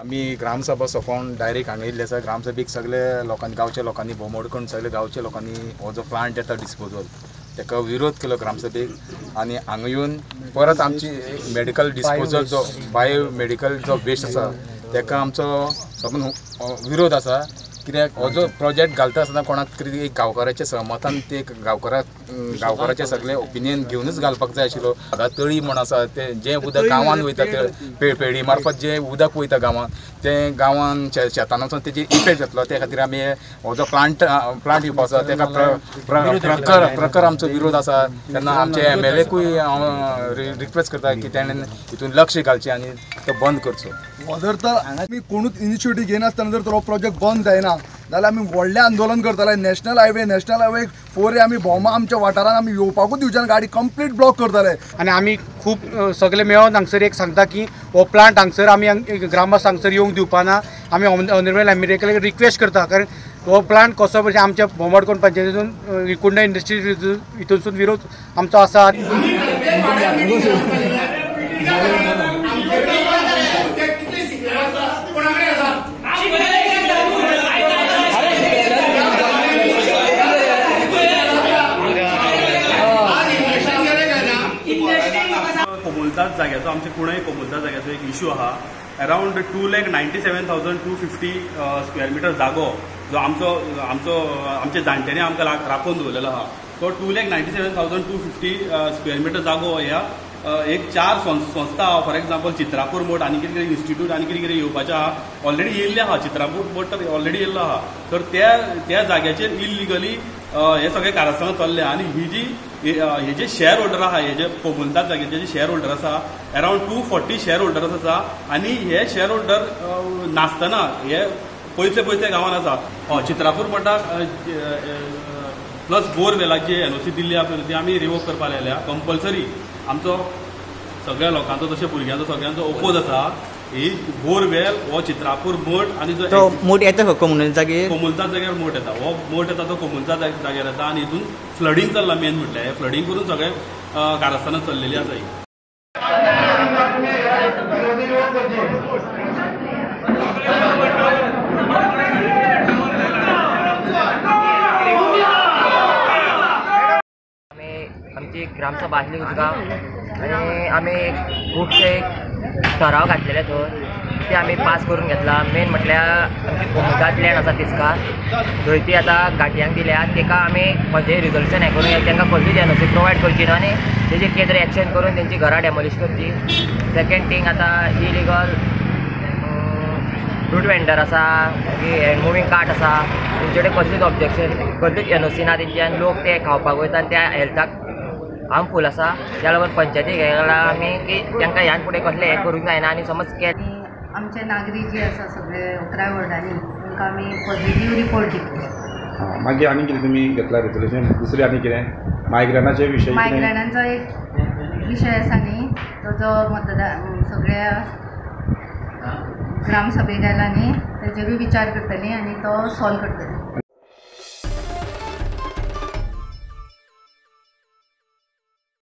आमी ग्रामसभा सोंपोवन डायरेक्ट हांगा येयल्ले आसा. ग्रामसभेक सगळे लोकांनी, गांवच्या लोकांनी भोंवड करून सगळे गांवच्या लोकांनी हो जो प्लांट येता डिस्पोजल ताका विरोध केलो ग्रामसभेक. आनी हांगा येवन परत आमची मेडिकल डिस्पोजल जो बायो मेडिकल जो वेस्ट आसा ताका आमचो सगळो विरोध आसा. कित्याक हो जो प्रोजेक्ट घालता आसतना कोणाक तरी एक गांवकाराच्या सहमतान ते गांवकाराचे सगळे ओपिनियन घेवनूच घालपाक जाय आशिल्लो. हांगा तळी म्हण आसा, तें जें उदक गांवांत वयता ते पेडी मार्फत जें उदक वयता गांवांत तें गांवांत शेतान वचून तेजी इफेक्ट जातलो. ते खातीर आमी हो जो प्लांट येवपा आसा ताका प्रकर आमचो विरोध आसा. तेन्ना आमचे एमएलएकूय हांव रिक्वेस्ट करता की तेणें हितून लक्ष घालचें आनी तो बंद करचो. हो जर तर आमी कोणूच इनिशिएटीव घेयनासतना जर तो प्रोजेक्ट बंद जायना जाल्यार आमी व्हडलें आंदोलन करतले. नॅशनल हायवे 4 आमी भोमा आमच्या वाठारांत आमी येवपाकूच दिवचे ना, गाडी कंप्लीट ब्लॉक करतले. आनी आमी खूब सगळे मेळोन हांगसर एक सांगता की हो प्लांट हांगसर आमी ग्रामस्थ हांगसर येवंक दिवपाना. आमी ऑनरेबल एमएलए रिक्वेस्ट करता, कारण हो प्लांट कसो म्हणजे आमच्या भोंवडकोण पंचायतीतून कुंडा इंडस्ट्री हितूनसून विरोध आमचो आसा. कोमुलदाद जाग्याचो आमचे कुणय कोमुलदाद जाग्याचो एक इशू आहा. अरावंड 2,97,250 स्क्वेअर मिटर जागो जो आमचो आमचो आमच्या जाणट्यांनी आमकां राखून दवरलेलो आहा तो 2,97,250 स्क्वेअर मिटर जागो ह्या एक 4 संस्था आहा. फॉर एग्जाम्पल चित्रापूर मठ आनी कितें कितें इन्स्टिट्यूट आनी कितें कितें येवपाचें आहा, ऑलरेडी येयल्लें आहा. चित्रापूर मठ तर ऑलरेडी येयल्लो आहा. तर त्या जाग्याचेर इलिगली हे सगळे कारस्थानां चल्ले. आनी ही जी हे जे शेअर होल्डर आहा, हे जे कोमुलदाद जाग्याचे जे शेअर होल्डर आसा अरावंड 240 शेअर होल्डर्स आसा. आनी हे शेअर होल्डर नासतना हे पयसले पयसले गांवांत आसा. चित्रापूर मठाक प्लस बोरवेलाक जी एनओसी दिल्ली आहा ती आमी रिवोक करपाक लायल्या कंपल्सरी. आमचो सगळ्या लोकांचो तशें भुरग्यांचो सगळ्यांचो ओपोज आसा. ही बोरवेल हो चित्रापूर मठ आनी जो मोठ येता कोमुलदाद जाग्यार, कोमुलदाद जाग्यार मोठ येता, हो मोठ येता तो कोमुलदाद जाग्यार येता. आनी हितून फ्लडींग चल्लां. मेन म्हटल्यार हे फ्लडींग करून सगळे कारस्थानां चल्लेली आसा ही. आमची ग्रामसभा आसली उजगांव आनी आमी खुबशे ठराव घातलेले थंय ते आमी पास करून घेतला. मेन म्हटल्यार आमची कोमुलदाद लँड आसा तिस्कार थंय ती आतां घाटयांक दिल्या. ताका आमी खंयचेय रिजोल्युशन हें करून तांकां कसलीच एनओसी प्रोवायड करची ना आनी तेजेर कितें तरी एक्शन करून तेंची घरां डेमोलिश करची. सेकेंड थींग आतां इलिगल फ्रूट वेंडर आसा, मागीर हँड मुवींग कार्ट आसा, तेंचे कडेन कसलीच ऑब्जेक्शन कसलीच एनओसी ना तेंची आनी लोक ते खावपाक वयता आनी त्या हेल्थाक हार्मफूल आसा. त्या लागून पंचायतीक हें केलां आमी की तांकां ह्यान फुडें कसलें हें करूंक जायना. आनी समज आमचे नागरीक जे आसा सगळे 11 वॉर्डांनी तांकां आमी पॉझिटीव रिपोर्ट दितले. मागीर आनी कितें तुमी घेतला रेजोल्युशन दुसरें आनी कितें मायग्रणाचे विशय? मायग्रणांचो एक विशय आसा न्ही तो जो मतदार सगळ्या ग्रामसभेक आयला न्ही तेजेरूय विचार करतली आनी तो सॉल्व करतली.